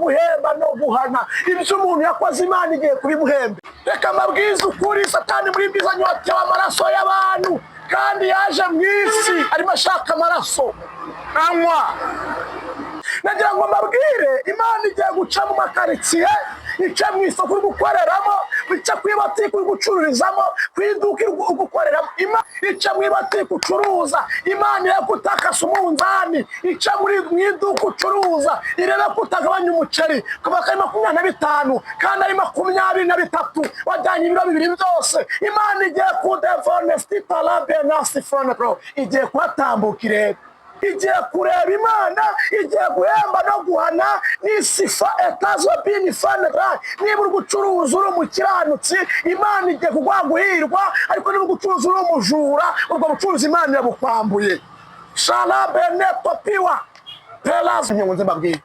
Guhemba no guhana. Ibyo umuntu yakoze, Imana igiye kubimuhemba. Reka mbabwize ukuri, Satani muri bwiza anyotewe amaraso y'abantu, kandi yaje mu isi arimo ashaka amaraso anywa. Nagira ngo mbabwire, Imana igiye guca mu makaritsiye, ice mu isoko uri gukoreramo, ice ku ibotike uri gucururizamo, ku iduka uri gukoreramo. Imana ice mu ibotike ucuruza, Imana irebe ko utakase umunzani, ice mu iduka ucuruza, irebe ko utagabanya umuceri kuva kari 25 kandi ari 23, wajyanye ibiro 2 byose. Imana igiye kudevone sitarabenasifonero, igiye kuhatambuka irebe, igiye kureba. Imana igiye guhemba no guhana n'isifa etazo bini fanera. Niba uri gucuruza uri umukiranutsi, Imana igiye kuguha guhirwa, ariko niba uri gucuruza uri umujura, ubwo bucuruzi Imana irabukwambuye. Sharabeneto piwa perazi ngo nze mbabwire,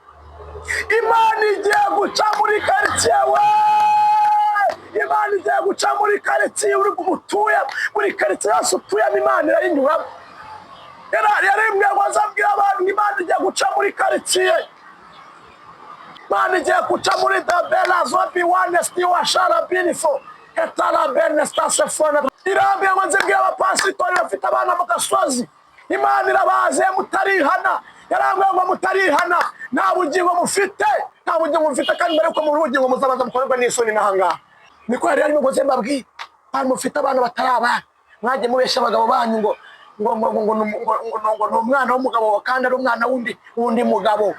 Imana igiye guca muri karitsiye we. Imana igiye guca muri karitsiye uri utuye, muri karitsiye yose utuyemo, Imana irayinyuramo. Yarembwe ngo azabwira abantu ngo Imana igiye guca muri karitsiye, Imana igiye guca muri dabela zobi wane stiwa shara binifo hetara bene stasefone. Irambwiye ngo nzibwire abapasitori bafite abana mu gasozi, Imana irabaze mutarihana. Yarambwiye ngo mutarihana, nta bugingo mufite, nta bugingo mufite. Kandi mbere yuko muri ubugingo muzabanza mukorerwa n'isoni n'ahangaha. Niko yari yarimo ngo nze mbabwire abantu mufite abana batari abana, mwagiye mubesha abagabo banyu ngo ni umwana w'umugabo kandi ari umwana w'undi mugabo.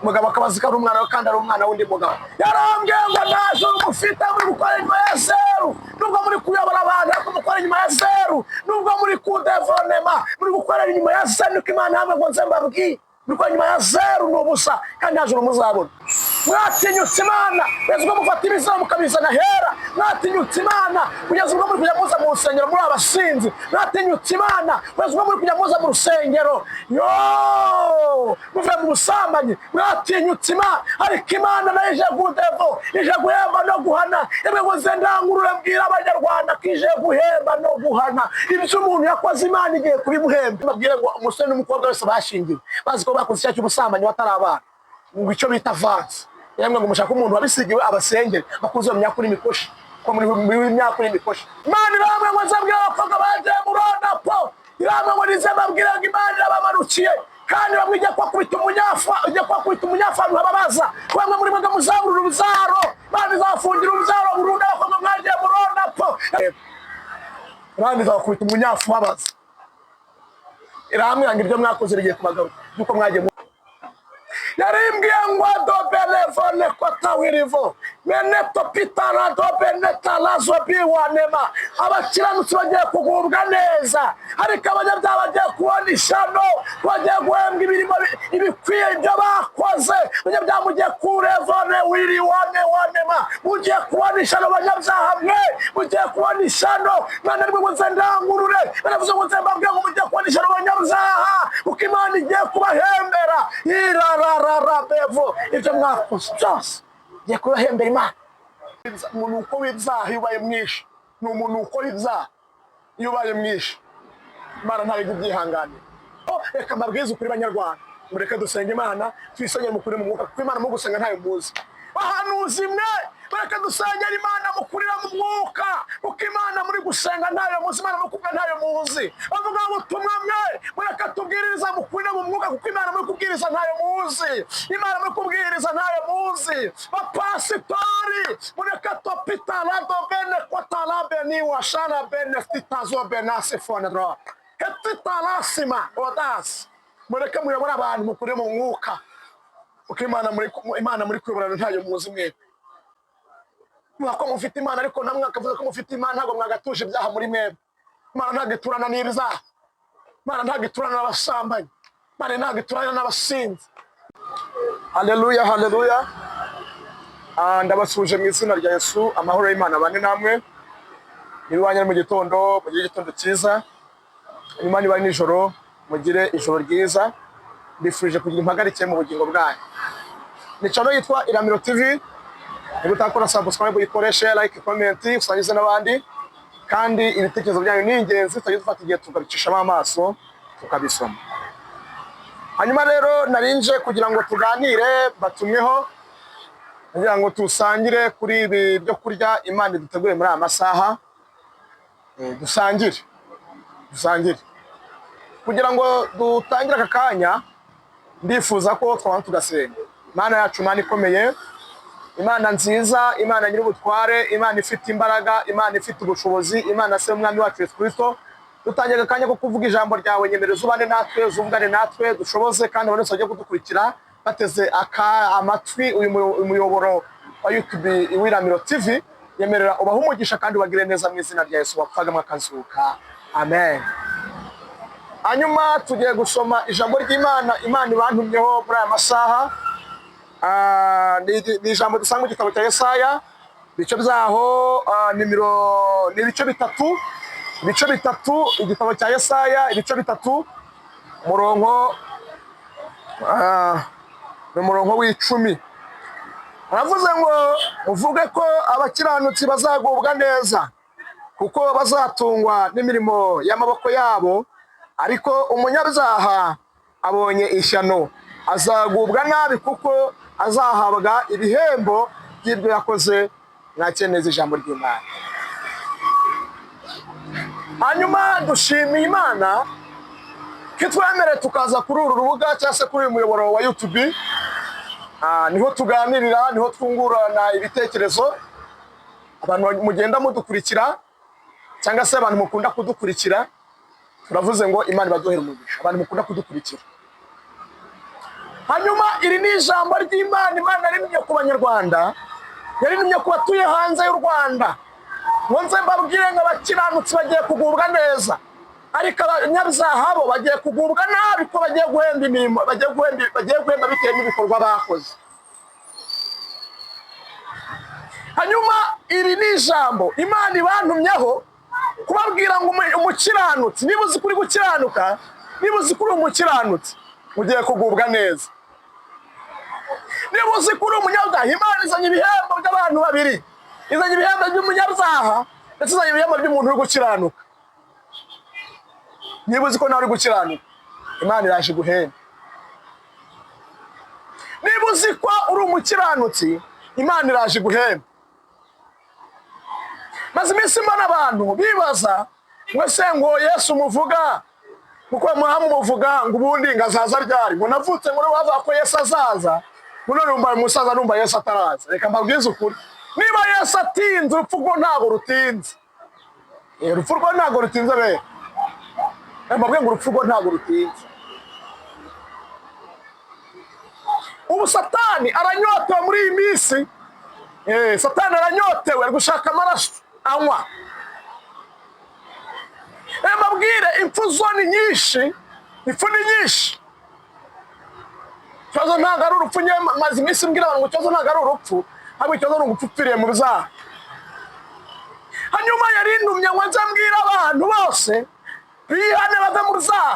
Umugabo akaba azi ko ari umwana we kandi ari umwana w'undi mugabo. Yarambwiye ngo nta juru mufite, muri gukora inyuma ya zeru. Nubwo muri kuyobora abantu, ariko mukora inyuma ya zeru. Nubwo muri kudevonema, muri gukorera inyuma ya zeru. Niko Imana yambwiye ngo nze mbabwire, muri gukora inyuma ya zeru, ni ubusa kandi nta juru muzabona. Mwatinyutse Imana kugeza ubwo mufata ibizira mukabizana hera. Mwatinyutse Imana kugeza ubwo muri kujya muza mu rusengero muri abasinzi. Mwatinyutse Imana kugeza ubwo muri kujya muza mu rusengero yo muvuye mu busambanyi. Mwatinyutse Imana, ariko Imana nayo ije gudevo, ije guhemba no guhana. Yemwe ngo nze ndangurure mbwira Abanyarwanda ko ije guhemba no guhana. Ibyo umuntu yakoze, Imana igiye kubimuhemba. Mbabwire ngo umusore n'umukobwa wese bashingiwe bazi ko bakoze icyaha cy'ubusambanyi batari abana, ngo icyo bita avance, yemwe ngo mushake umuntu wabisigiwe abasengere bakuze mu myakura imikoshi, ko muri myakura imikoshi. Imana irambwira ngo nzabwire abakobwa bagiye muronapo, irambwira ngo nize mbabwire ngo Imana irabamanukiye, kandi bamwe ijya kubakubita umunyafa, ijya kubakubita umunyafa nkababaza. Bamwe muri mwe muzabura urubyaro, Imana izafungira urubyaro burundu. Abakobwa mwagiye muronapo, Imana izabakubita umunyafu ubabaza. Irambwira ngo ibyo mwakoze bigiye kubagaruka yuko mwagiye. Yarimbwiye ngo adobelevone kotawirivo meneto pitara dobenetarazo biwanema. Abakiranutsi bagiye kugubwa neza, ariko abanyabyaha bagiye kubona ishyano, bagiye guhembwa ibirimo ibikwiye ibyo bakoze. Abanyabyaha mugiye kurevone wiri wane wanema, mugiye kubona ishyano. Abanyabyaha mwe mugiye kubona ishyano. Mwana rimwe ngo nze ndangurure, baravuze ngo nze mbabwire ngo mugiye kubona ishyano abanyabyaha, kuko Imana igiye kubahembera irararara bevo ibyo mwakoze byose, igiye kubahembera Imana. Umunuko w'ibyaha iyo ubaye mwinshi, ni umunuko w'ibyaha iyo ubaye mwinshi, Imana ntabwo ijya ibyihanganira. Reka mbabwize ukuri, Banyarwanda, mureke dusenge Imana, twisengere mukuri mu mwuka, kuko Imana mu gusenga ntayo muzi. Bahanuzi mwe, mureke dusengera Imana mukurira mu mwuka, kuko Imana muri gusenga ntayo muzi, Imana muri kuvuga ntayo muzi. Bavuga ubutumwa mwe, mureke tubwiriza mukurira mu mwuka, kuko Imana muri kubwiriza ntayo muzi, Imana muri kubwiriza ntayo muzi. Bapasitori, mureke topitara bene kotara beni washara bene titazo benasifonero hetitarasima odasi. Mureke muyobore abantu mukure mu mwuka, kuko Imana muri kuyoborana ntayo muzi. Mwebwe muvuga ko mufite Imana, ariko namwe akavuga ko mufite Imana, ntabwo mwagatuje ibyaha muri mwebwe. Imana ntabwo iturana n'ibyaha, Imana ntabwo iturana n'abasambanyi, Imana ntabwo iturana n'abasinzi. Haleluya, haleluya! Ndabasuhuje mu izina rya Yesu. Amahoro y'Imana bane namwe. Niba iwanyu ari mu gitondo, mugire igitondo cyiza. Nyuma niba ari nijoro, mugire ijoro ryiza. Mbifurije kugira impagarike mu bugingo bwanyu. Ni channel yitwa Iramiro TV. Niba utakora subscribe, uyikoreshe, like, comment, usangize n'abandi. Kandi ibitekerezo byanyu ni ingenzi, tujye dufata igihe tukabicishamo amaso, tukabisoma. Hanyuma rero narinje kugira ngo tuganire, batumweho kugira ngo tusangire kuri ibi byo kurya Imana idutegure muri aya masaha. Dusangire, dusangire. Kugira ngo dutangire aka kanya, ndifuza ko twabanza tugasenga. Imana yacu, Imana ikomeye, Imana nziza, Imana nyir'ubutware, Imana ifite imbaraga, Imana ifite ubushobozi, Imana se Umwami wacu Yesu Kristo, dutangira akanya ko kuvuga ijambo ryawe. Nyemereza ubane natwe, uzuvugane natwe, dushoboze, kandi abantu bose bagiye kudukurikira bateze amatwi uyu muyoboro wa YouTube Iwiramiro TV, nyemerera ubahe umugisha kandi ubagire neza mu izina rya Yesu wapfaga akazuka, amen. Hanyuma tugiye gusoma ijambo ry'Imana Imana ibantumyeho muri aya masaha. Ni ijambo dusanga mu gitabo cya Yesaya, ibice byaho ni ibice bitatu, ibice bitatu. Igitabo cya Yesaya, ibice bitatu, umurongo ni umurongo w'10. Aravuze ngo: "Muvuge ko abakiranutsi bazagubwa neza, kuko bazatungwa n'imirimo y'amaboko yabo. Ariko umunyabyaha abonye ishyano, azagubwa nabi, kuko azahabwa ibihembo by'ibyo yakoze." Mwakire neza ijambo ry'Imana. Hanyuma dushimiye Imana ko itwemereye tukaza kuri uru rubuga cyangwa se kuri uyu muyoboro wa YouTube. Niho tuganirira, niho twungurana ibitekerezo. Abantu mugenda mudukurikira cyangwa se abantu mukunda kudukurikira, turavuze ngo Imana ibaduhere umugisha, abantu mukunda kudukurikira. Hanyuma iri ni ijambo ry'Imana Imana yarimye ku Banyarwanda, yarimye ku batuye hanze y'u Rwanda, ngo nze mbabwire ngo abakiranutsi bagiye kugubwa neza, ariko abanyabyaha bo bagiye kugubwa nabi, ko bagiye guhemba imirimo, bagiye guhemba bitewe n'ibikorwa bakoze. Hanyuma iri ni ijambo Imana ibantumyeho kubabwira ngo umukiranutsi, niba uzi kuri gukiranuka, niba uzi ko uri umukiranutsi, ugiye kugubwa neza. Niba uzi ko uri umunyabyaha, Imana izanye ibihembo by'abantu babiri: izanye ibihembo by'umunyabyaha, ndetse izanye ibihembo by'umuntu uri gukiranuka. Niba uzi ko nawe uri gukiranuka, Imana iraje guhemba. Niba uzi ko uri umukiranutsi, Imana iraje guhemba. Maze iminsi mbona abantu bibaza ngo: "Ese ngo Yesu muvuga, kuko muhamu muvuga ngo ubundi ngo azaza ryari? Ngo navutse ngo bavuga ko Yesu azaza, ngo none numva umusaza, numva Yesu ataraza." Reka mbabwize ukuri: niba Yesu atinze, urupfu rwo ntabwo rutinze. Urupfu rwo ntabwo rutinze. Bera, mbabwiye ngo urupfu rwo ntabwo rutinze. Ubu Satani aranyotewe muri iyi minsi. Satani aranyotewe, ari gushaka amaraso anywa. Mbabwire, impfu zo ni nyinshi, impfu ni nyinshi. Ikibazo ntabwo ari urupfu. Ngewe maze iminsi mbwira abantu ngo ikibazo ntabwo ari urupfu, ahubwo ikibazo ni ugupfa upfiriye mu byaha. Hanyuma yarintumye ngo nze mbwire abantu bose bihane, bave mu byaha.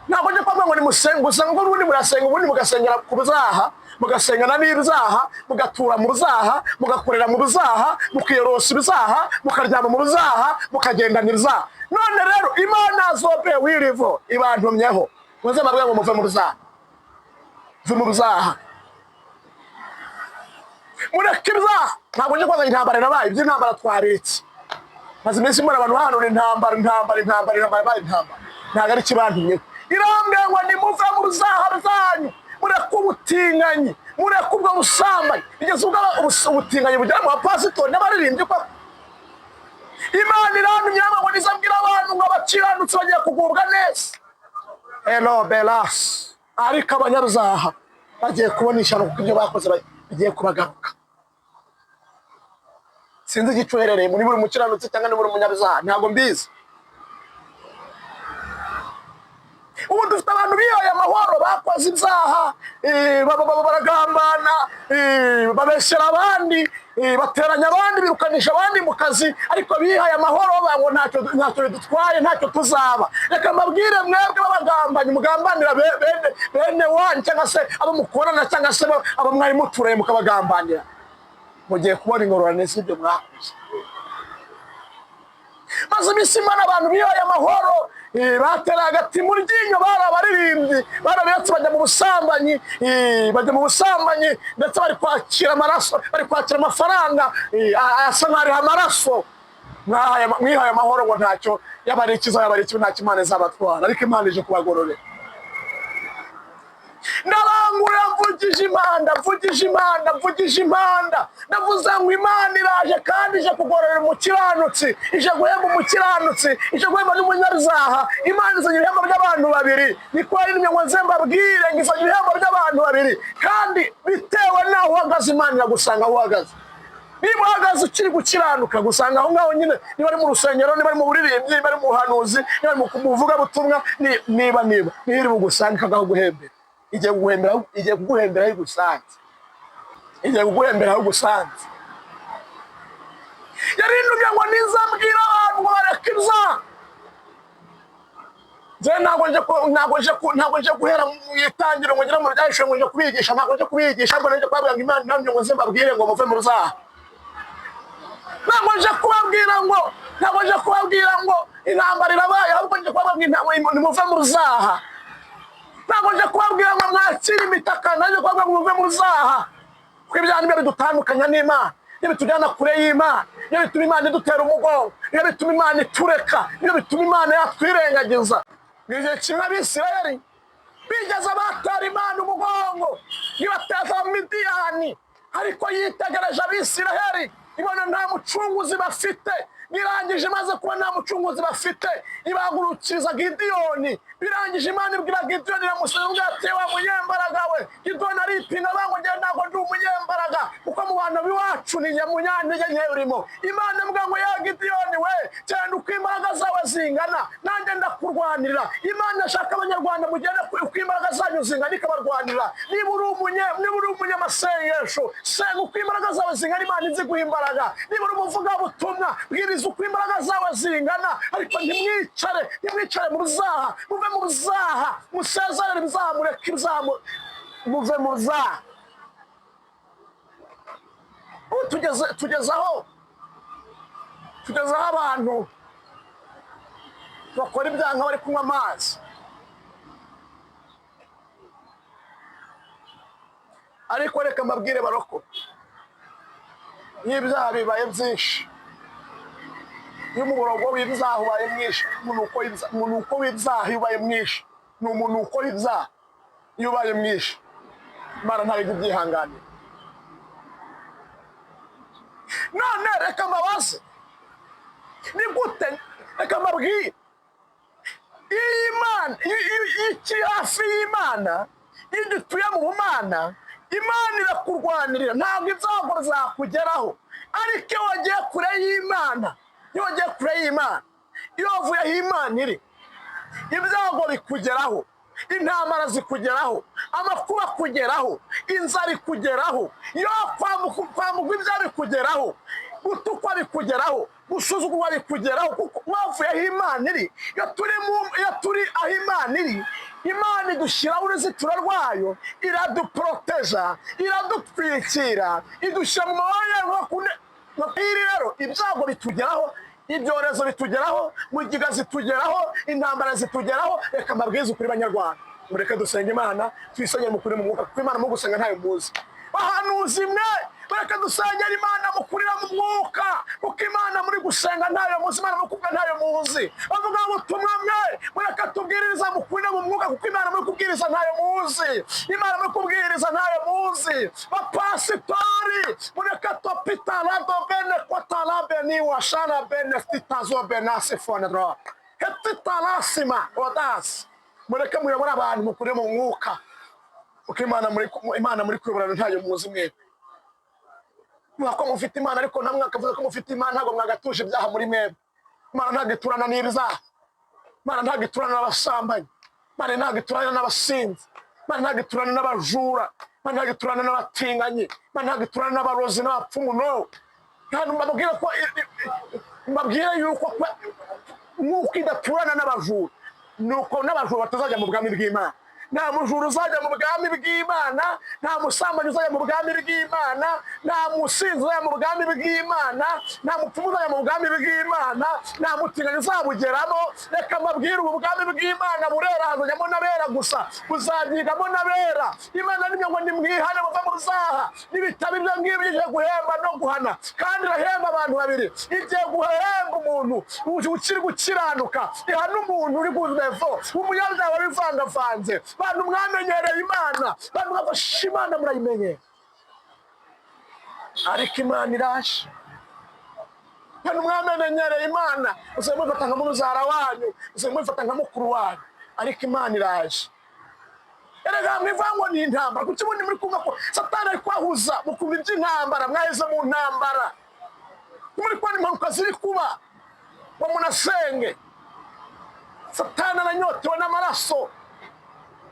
Ntabwo njya kuvuga ngo nimusenge gusa, ngo ubundi murasenga, ubundi mugasengera ku byaha, mugasengana n'ibyaha, mugatura mu byaha, mugakorera mu byaha, mukiyorosa ibyaha, mukaryama mu byaha, mukagendana ibyaha. None rero Imana zope wirivo ibantumyeho ngo nze mbabwire ngo muve mu byaha, muve mu byaha, mureke ibyaha. Ntabwo njya kubaza intambara irabaye, iby'intambara twabitse. Maze iminsi mbona abantu bahanura intambara, intambara, intambara, intambara, ibaye intambara. Ntabwo ari ikibantumyeho. Irambwira ngo nimuve mu byaha byanyu, mureke ubutinganyi, mureke ubwo busambanyi. Bigeze ubwo ubutinganyi bugera mu bapasitori n'abaririmbyi koko. Imana irantumye ngo nize mbwira abantu ngo abakiranutsi bagiye kugubwa neza, elo belas, ariko abanyabyaha bagiye kubona ishyano, kuko ibyo bakoze bigiye kubagaruka. Sinzi igice uherereye muri buri mukiranutsi cyangwa ni buri munyabyaha, ntabwo mbizi. Ubu dufite abantu bihaye amahoro, bakoze ibyaha, baragambana, babeshyera abandi, bateranya abandi, birukanisha abandi mu kazi, ariko bihaye amahoro bavuga ngo ntacyo bidutwaye, ntacyo tuzaba. Reka mbabwire, mwebwe b'abagambanyi, mugambanira bene wanyu cyangwa se abo mukorana cyangwa se abo mwari muturanye mukabagambanira, mugiye kubona ingororano z'ibyo mwakoze. Maze iminsi imana abantu bihaye amahoro. Batera agati mu ryinyo, bari abaririmbyi, barabiretse bajya mu busambanyi, bajya mu busambanyi, ndetse bari kwakira amaraso, bari kwakira amafaranga asa nk'aho ariho amaraso. Mwihaye amahoro ngo ntacyo, yaba ari ikiza, yaba ari ikibi, ntacyo Imana izabatwara, ariko Imana ije kubagororera. Ndarangurura, mvugije impanda, mvugije impanda, mvugije impanda. Ndavuze ngo Imana iraje, kandi ije kugororera umukiranutsi, ije guhemba umukiranutsi, ije guhemba n'umunyabyaha. Imana izanye ibihembo by'abantu babiri. Niko yaremye ngo nze mbabwire ngo izanye ibihembo by'abantu babiri, kandi bitewe n'aho uhagaze, Imana iragusanga aho uhagaze. Niba uhagaze ukiri gukiranuka, gusanga aho ngaho nyine, niba ari mu rusengero, niba ari mu buririmbyi, niba ari mu buhanuzi, niba ari mu buvugabutumwa, niba niyo iri bugusange ikagaho guhembera. Igiye kuguhembera, igiye kuguhembera aho igusanze, igiye kuguhembera aho igusanze. Yarindumye ngo nizambwira abantu ngo bareke ibyaha. Nje ntabwo nje guhera mu itangiro ngo ngere mu Byahishuwe ngo nje kubigisha. Ntabwo nje kubigisha, ahubwo nje kubabwira ngo Imana intumye ngo nze mbabwire ngo muve mu byaha. Ntabwo nje kubabwira ngo intambara irabaye, ahubwo nje kubabwira ngo nimuve mu byaha. Ntabwo nje kubabwira ngo mwakire imitaka, nje kubabwira ngo muve mu byaha, kuko ibyaha nibyo bidutandukanya n'Imana, niyo bitujyana kure y'Imana, niyo bituma Imana idutera umugongo, niyo bituma Imana itureka, niyo bituma Imana yatwirengagiza. Mu gihe kimwe Abisirayeli bigeze batera Imana umugongo, ntibateza Abamidiyani, ariko yitegereje Abisirayeli ibona nta mucunguzi bafite. Birangije, imaze kuba nta mucunguzi bafite, ibahagurukiriza Gidiyoni. Birangije, Imana ibwira Gidiyoni, iramusubiza ati: "Wa munyembaraga we." Gidiyoni aripinga banga: "Njyewe ntabwo ndi umunyembaraga, kuko mu bantu b'iwacu ni nyamunyantege nke urimo." Imana ivuga ngo: "Ya Gidiyoni we, genda uko imbaraga zawe zingana, nanjye ndakurwanirira." Imana ashaka Abanyarwanda mugende uko imbaraga zanyu zingana, ikabarwanirira. Niba uri umunyamasengesho, senga uko imbaraga zawe zingana, Imana izi guha imbaraga. Niba uri umuvugabutumwa, bwiriza uko imbaraga zawe zingana, ariko ntimwicare, ntimwicare mu byaha. Muve mu byaha, musezerere ibyaha, mureke ibyaha, muve mu byaha. Ubu tugeze aho abantu bakora ibyaha nk'abari kunywa amazi. Ariko reka mbabwire baroko, iyo ibyaha bibaye byinshi, iyo umuborogo w'ibyaha ubaye mwinshi, umunuko w'ibyaha iyo ubaye mwinshi, ni umunuko w'ibyaha iyo ubaye mwinshi, Imana ntabwo ijya ibyihanganira. None reka mbabaze, ni gute? Reka mbabwire, iyo Imana iyo ikiri hafi y'Imana, iyo dutuye mu bumana, Imana irakurwanirira, ntabwo ibyago bizakugeraho. Ariko iyo wagiye kure y'Imana, iyo wagiye kure y'Imana, iyo wavuye aho Imana iri, ibyago bikugeraho, intambara zikugeraho, amakuba akugeraho, inzara ikugeraho, iyo kwambuka ibyaha bikugeraho, gutukwa bikugeraho, gusuzugurwa bikugeraho, kuko wavuye aho Imana iri. Iyo turi aho Imana iri, Imana idushyiraho uruzitiro rwayo, iraduporoteja, iradutwikira, idushyira mu mababa yayo. Iri rero ibyago bitugeraho, ibyorezo bitugeraho, mugiga zitugeraho, intambara zitugeraho. Reka mbabwize ukuri, Banyarwanda, mureke dusenge Imana, tuyisengere mukuri mu mwuka, kuko Imana mu gusenga ntayo muzi. Bahanuzi mwe, mureke dusengera Imana mukurira mu mwuka, kuko Imana muri gusenga ntayo muzi, Imana muri kuvuga ntayo muzi. Bavuga ubutumwa mwe, mureke tubwiriza mukurira mu mwuka, kuko Imana muri kubwiriza ntayo muzi, Imana muri kubwiriza ntayo muzi. Bapasitori, mureke topitala bene kotala beni washana bene fitazo benase fonedro hepitalasima odasi. Mureke muyobore abantu mukurire mu mwuka, kuko Imana muri kuyoborana ntayo muzi. Mwebwe muvuga ko mufite Imana, ariko namwe akavuga ko mufite Imana, ntabwo mwagatuje ibyaha muri mwebwe. Imana ntabwo iturana n'ibyaha, Imana ntabwo iturana n'abasambanyi, Imana ntabwo iturana n'abasinzi, Imana ntabwo iturana n'abajura, Imana ntabwo iturana n'abatinganyi, Imana ntabwo iturana n'abarozi n'abapfumu. No ntabwo mbabwira ko, mbabwire yuko nk'uko idaturana n'abajura, nuko n'abajura batazajya mu bwami bw'Imana. Nta mujura uzajya mu bwami bw'Imana, nta musambanyi uzajya mu bwami bw'Imana, nta musinzi uzajya mu bwami bw'Imana, nta mupfumu uzajya mu bwami bw'Imana, nta mutinganyi uzabugeramo. Reka mbabwire, ubu bwami bw'Imana burera, hazajyamo n'abera gusa, buzagirwamo n'abera. Imana nimwe ngo nimwihane muve mu byaha, n'ibitabo ibyo ngibyo igiye guhemba no guhana. Kandi irahemba abantu babiri: igiye guhemba umuntu ukiri gukiranuka, ihana umuntu uri ku level umunyabyaha wabivangavanze. Bantu mwamenyereye Imana, bantu mwafashe Imana murayimenyera, ariko Imana iraje. Bantu mwamenyereye Imana, usigaye mubifata nka mubyara wanyu, usigaye mubifata nka mukuru wanyu, ariko Imana iraje. Erega mwivuga ngo ni intambara, kuki ubundi muri kumva ko Satani ari kwahuza mukumva iby'intambara? Mwaheze mu ntambara, muri kubona impanuka ziri kuba ngo munasenge. Satani aranyotewe n'amaraso,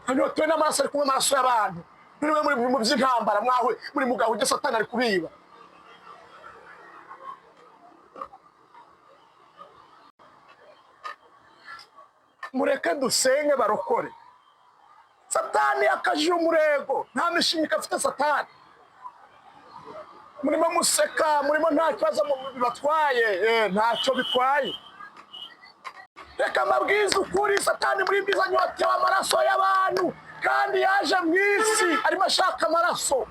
anyotewe n'amaraso, ari kunywa amaraso y'abantu. Muri muri mu by'intambara mwawe muri mugabo ujya, Satani ari kubiba. Mureke dusenge barokore. Satani akajije umurego, nta mishinga afite Satani. Murimo museka, murimo nta kibazo bibatwaye, ntacyo bitwaye. Reka mbabwize ukuri, Satani muri bwiza anyotewe amaraso y'abantu, kandi yaje mu isi arimo ashaka amaraso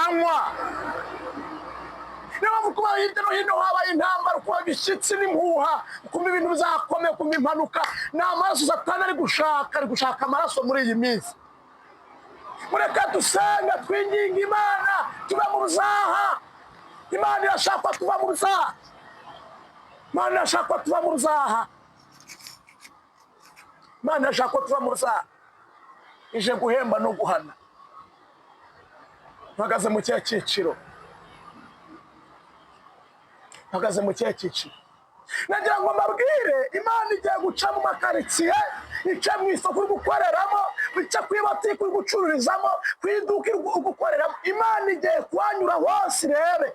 anywa. Niyo mpamvu kuba hirya no hino habaye intambara, kuba ibishyitsi n'impuha, ukumva ibintu bizakomeye, ukumva impanuka, ni amaraso Satani ari gushaka, ari gushaka amaraso muri iyi minsi. Mureke dusenga, twinginga Imana, tuve mu ruzaha. Imana irashaka tuva mu ruzaha, Imana irashaka tuva mu ruzaha, Imana irashaka tuva mu ruzaha. Ije guhemba no guhana. Mpagaze mu kihe cyiciro? Mpagaze mu kihe cyiciro? Nagira ngo mbabwire, Imana igiye guca mu makaritsiye, ice mu isoko uri gukoreramo, ice ku ibotike uri gucururizamo, ku iduka uri gukoreramo. Imana igiye kuhanyura hose irebe.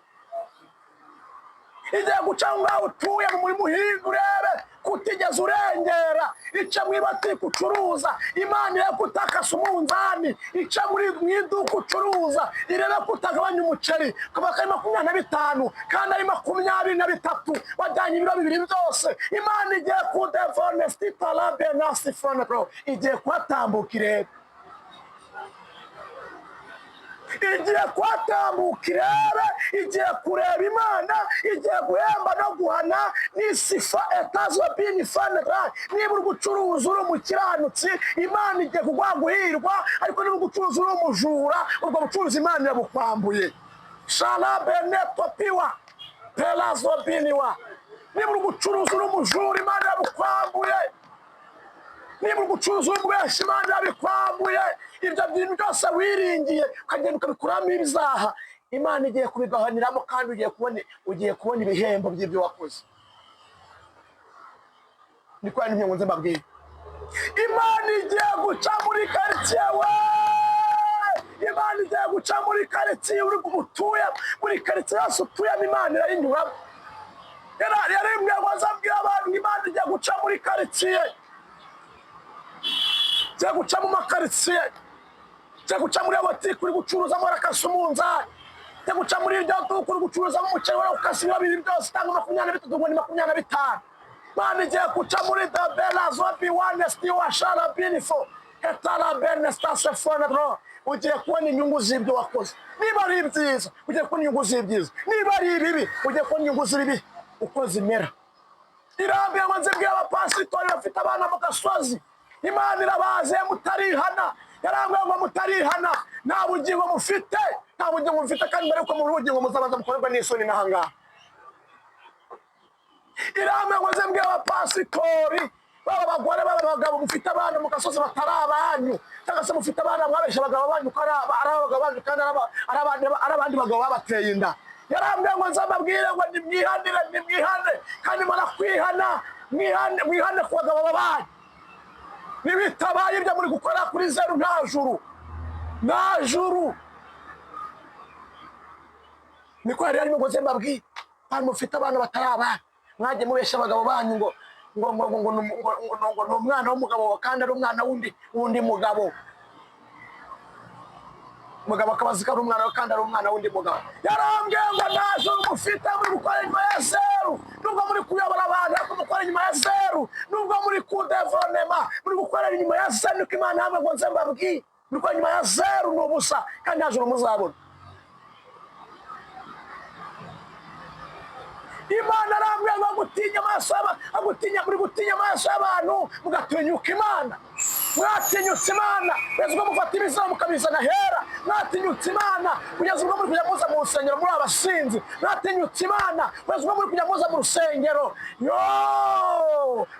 Igiye guca aho ngaho utuye mu murima uhinga, urebe kutigeze urengera. Ica mu ibotike ucuruza, Imana irebe ko utakase umunzani. Ica mu iduka ucuruza, irebe ko utagabanya umuceri kuva kari 25 kandi ari 23, wajyanye ibiro 2 byose. Imana igiye kudevone sitarabenasifonero, igiye kuhatambuka irebe, igiye kuhatambuka irebe, igiye kureba. Imana igiye guhemba no guhana n'isifa etazobini fanera. Niba uri gucuruza uri umukiranutsi, Imana igiye kuguha guhirwa, ariko niba uri gucuruza uri umujura, ubwo bucuruzi Imana irabukwambuye. Sharabenetopiwa perazobiniwa. Niba uri gucuruza uri umujura, Imana irabukwambuye. Niba uri gucuruza uri umubeshyi, Imana irabikwambuye. Ibyo bintu byose wiringiye ukagenda ukabikuramo ibyaha, Imana igiye kubigahaniramo, kandi ugiye kubona ibihembo by'ibyo wakoze. Niko yantumye ngo nze mbabwire. Imana igiye guca muri karitsiye we, Imana igiye guca muri karitsiye uri utuye, muri karitsiye yose utuyemo Imana irayinyuramo. Yarembwiye ngo azabwire abantu ngo Imana igiye guca muri karitsiye, igiye guca mu makaritsiye, igiye guca muri botike uri gucuruzamo warakase umunzani, igiye guca muri iryo duka uri gucuruzamo umuceri warakase ibiro 2 byose, cyangwa 23 ngo ni 25. Imana igiye guca muri dabela zobi wane stiwa shara binifo hetara bene stasefone. Ugiye kubona inyungu z'ibyo wakoze. Niba ari ibyiza, ugiye kubona inyungu z'ibyiza. Niba ari ibibi, ugiye kubona inyungu z'ibibi uko zimera. Irambiye ngo nzibwire abapasitori bafite abana mu gasozi, Imana irabaze mutarihana. Yarambwiye ngo mutarihana nta bugingo mufite, nta bugingo mufite, kandi mbere yuko muri ubugingo muzabanza mukorerwa n'isoni n'ahangaha. Irambwiye ngo nzibwire abapasitori, baba abagore baba abagabo, mufite abana mu gasozi batari abanyu, cyangwa se mufite abana mwabesha abagabo banyu ko ari abagabo banyu, kandi ari abandi bagabo babateye inda. Yarambwiye ngo nzababwire ngo nimwihanire, nimwihane, kandi murakwihana, mwihane, mwihane ku bagabo babanyu. Nibitabaye ibyo muri gukora kuri zeru, nta juru, nta juru. Niko yari arimo ngo nze mbabwire, bantu mufite abana batari abana, mwagiye mubesha abagabo banyu ngo ngo ngo ngo ngo ngo ngo ngo ni umwana w'umugabo, kandi ari umwana w'undi mugabo. Umugabo akaba azi ko ari umwana we kandi ari umwana w'undi mugabo. Yarambwiye ngo nta juru mufite, muri gukora inyuma ya zeru. Nubwo muri kuyobora abantu, ariko mukora inyuma ya zeru. Nubwo muri kudevonema, muri gukorera inyuma ya zeru. Niko Imana yambwiye ngo nze mbabwire, muri gukora inyuma ya zeru, ni ubusa kandi nta juru muzabona. Imana arambwira ngo gutinya amaso agutinya, muri gutinya amaso y'abantu mugatinyuka Imana. Mwatinyutse Imana kugeza ubwo mufata ibizira mukabizana hera. Mwatinyutse Imana kugeza ubwo muri kujya muza mu rusengero muri abasinzi. Mwatinyutse Imana kugeza ubwo muri kujya muza mu rusengero yo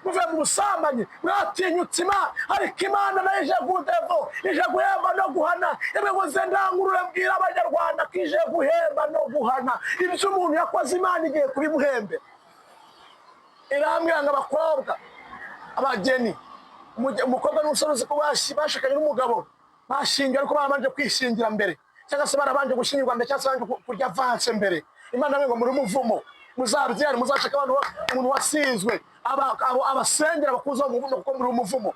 muvuye mu busambanyi. Mwatinyutse Imana, ariko Imana nayo ije gudevo, ije guhemba no guhana. Yemwe ngo nze ndangurure mbwira Abanyarwanda ko ije guhemba no guhana. Ibyo umuntu yakoze, Imana igiye kubimuhembera. Irambwira ngo abakobwa, abageni, umukobwa n'umusore uzi ko bashakanye n'umugabo, bashingiwe ariko barabanje kwishingira mbere, cyangwa se barabanje gushyingirwa mbere, cyangwa se barabanje kurya avance mbere, Imana ngo muri umuvumo, muzabyare, muzashaka abantu umuntu wasizwe abo abasengera bakuzaho umuvumo, kuko muri umuvumo.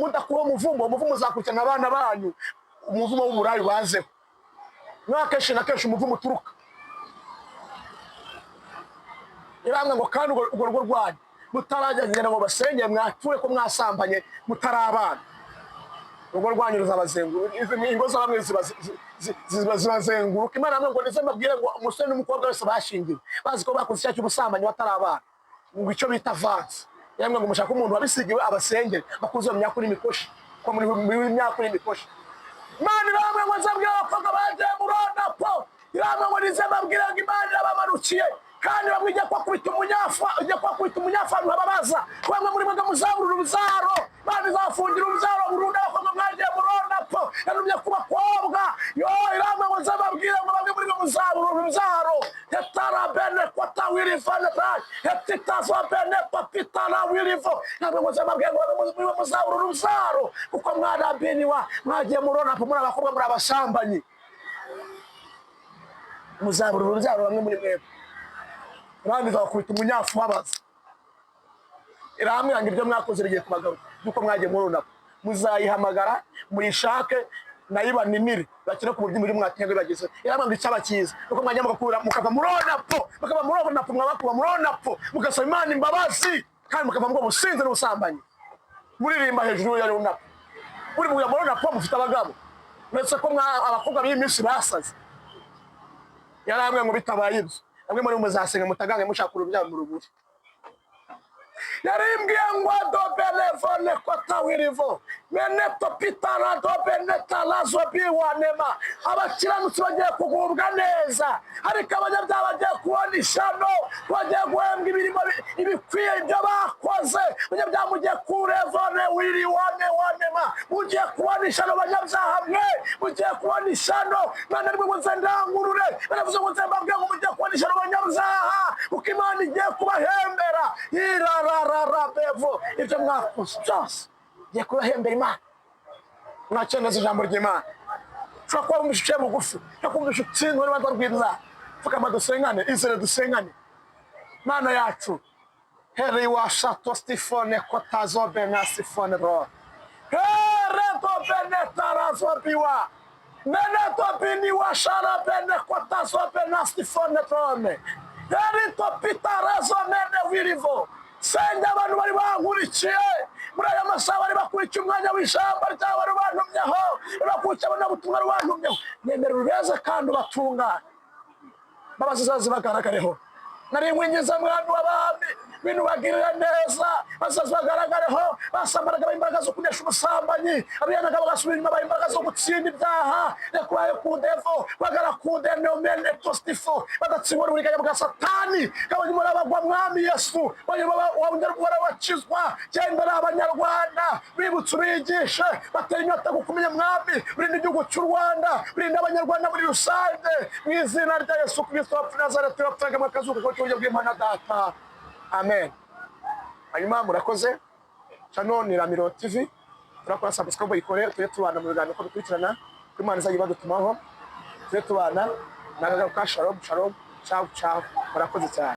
Mudakuwe umuvumo, umuvumo uzakurikirana abana banyu, umuvumo w'uburayi bazeho. Niho akenshi na kenshi umuvumo uturuka. Irambwa ngo kandi urwo rugo rwanyu mutarajya ngenda ngo basengere, mwapfuye ko mwasambanye mutari abana, urugo rwanyu ruzabazenguruka, ingo za bamwe zibazenguruka. Imana ngo ndetse mbabwire ngo umusore n'umukobwa wese bashingiwe bazi ko bakoze icyaha cy'ubusambanyi batari abana, ngo icyo bita avance, yamwe ngo mushake umuntu wabisigiwe abasengere bakuze mu myaka n'imikoshi, ko muri myaka n'imikoshi. Imana irambwira ngo nzabwire abakobwa bagiye muri onapo, irambwira ngo nize mbabwire ngo Imana irabamanukiye, kandi bamwe ijya kubakubita umunyafa, ijya kubakubita umunyafa nkababaza. Bamwe muri mwe muzabura urubyaro, Imana izafungira urubyaro burundu. Abakobwa mwagiye muri onapo, yanumye ku bakobwa yo, irambwira ngo nzababwire ngo bamwe muri mwe muzabura urubyaro. Hetara bene kota wirivane hetitazo bene papitara wirivo. Ntabwo ngo nzababwire ngo bamwe muri mwe muzabura urubyaro kuko mwarabiniwa, mwagiye muri onapo, muri abakobwa, muri abasambanyi, muzabura urubyaro bamwe muri mwebwe. Irambwira izabakubita umunyafu ubabaza. Irambwira ngo ibyo mwakoze bigiye kubagaruka, yuko mwagiye muri onapo, muzayihamagara muyishake nayo ibaninire bakire ku buryo muri mwatinyaga bibagezeho. Irambwira ngo icyaba cyiza nuko mwajya mugakura mukava muri onapo, mukava muri onapo, mwabakuba muri onapo, mugasaba Imana imbabazi, kandi mukava mu businzi n'ubusambanyi muririmba hejuru ya onapo. Muri muri onapo mufite abagabo, uretse ko abakobwa b'iyi minsi basaze. Yarambwiye ngo bitabaye ibyo, bamwe muri muzasenga mutagange mushaka urubyaro mu ruburi. Yarimbwiye ngo adobenevone kotawirivo meneto pitara dobenetarazobiwanema. Abakiranutsi bagiye kugubwa neza, ariko abanyabyaha bagiye kubona ishyano, bagiye guhembwa imirimo ibikwiye ibyo bakoze. Abanyabyaha mugiye kurevone wiriwane wanema, mugiye kubona ishyano. Abanyabyaha mwe mugiye kubona ishyano. Mwana rimwe ngo nze ndangurure, baravuze ngo nze mbabwire ngo mugiye kubona ishyano abanyabyaha, kuko Imana igiye kubahembera irararara bevo ibyo mwakoze byose, igiye kubahembera Imana. Mwacyemeza ijambo ry'Imana. Ushobora kuba wumvishe uciye bugufi, ushobora kuba wumvishe utsinzwe n'urubanza rw'ibyaha. Pfukama dusengane, izere dusengane. Mana yacu, heri washato stifone kotazo benasifone ro hereto benetarazobiwa meneto biniwa shara bene kotazo benastifone rone herito pitarazo mene wirivo. Senge abantu bari bankurikiye muri aya masaha, bari bakurikiye umwanya w'ijambo ryawe rubantumyeho, bakurikiye abanyabutumwa rubantumyeho, nemera urubeze kandi ubatungane, imbabazi zawe zibagaragareho. Nari nkwingiza mwami w'abami, bintu bagirira neza, bazaza bagaragareho. Basambanaga baha imbaraga zo kunesha ubusambanyi, abiyanaga bagasubira inyuma baha imbaraga zo gutsinda ibyaha, rekubaye ku devo bagara ku denomene tostifo, badatsindwa n'uburiganya bwa Satani. Kabonye muri abagwa mwami Yesu, wongera bakizwa. Genda ari Abanyarwanda bibutse, ubigishe, batera inyota kukumenya mwami. Urinda igihugu cy'u Rwanda, urinda Abanyarwanda muri rusange, mu izina rya Yesu Kristo wa Nazareti wapfaga akazuka ko cy'uburyo bw'Imana Data, amen. Hanyuma murakoze. Channel ni Ramiro TV, turakora subscribe, ikore, tujye tubana mu biganiro uko bikurikirana, ko Imana izajya ibadutumaho, tujye tubana. Nagagaruka. Shalom shalom, ciao ciao, murakoze cyane.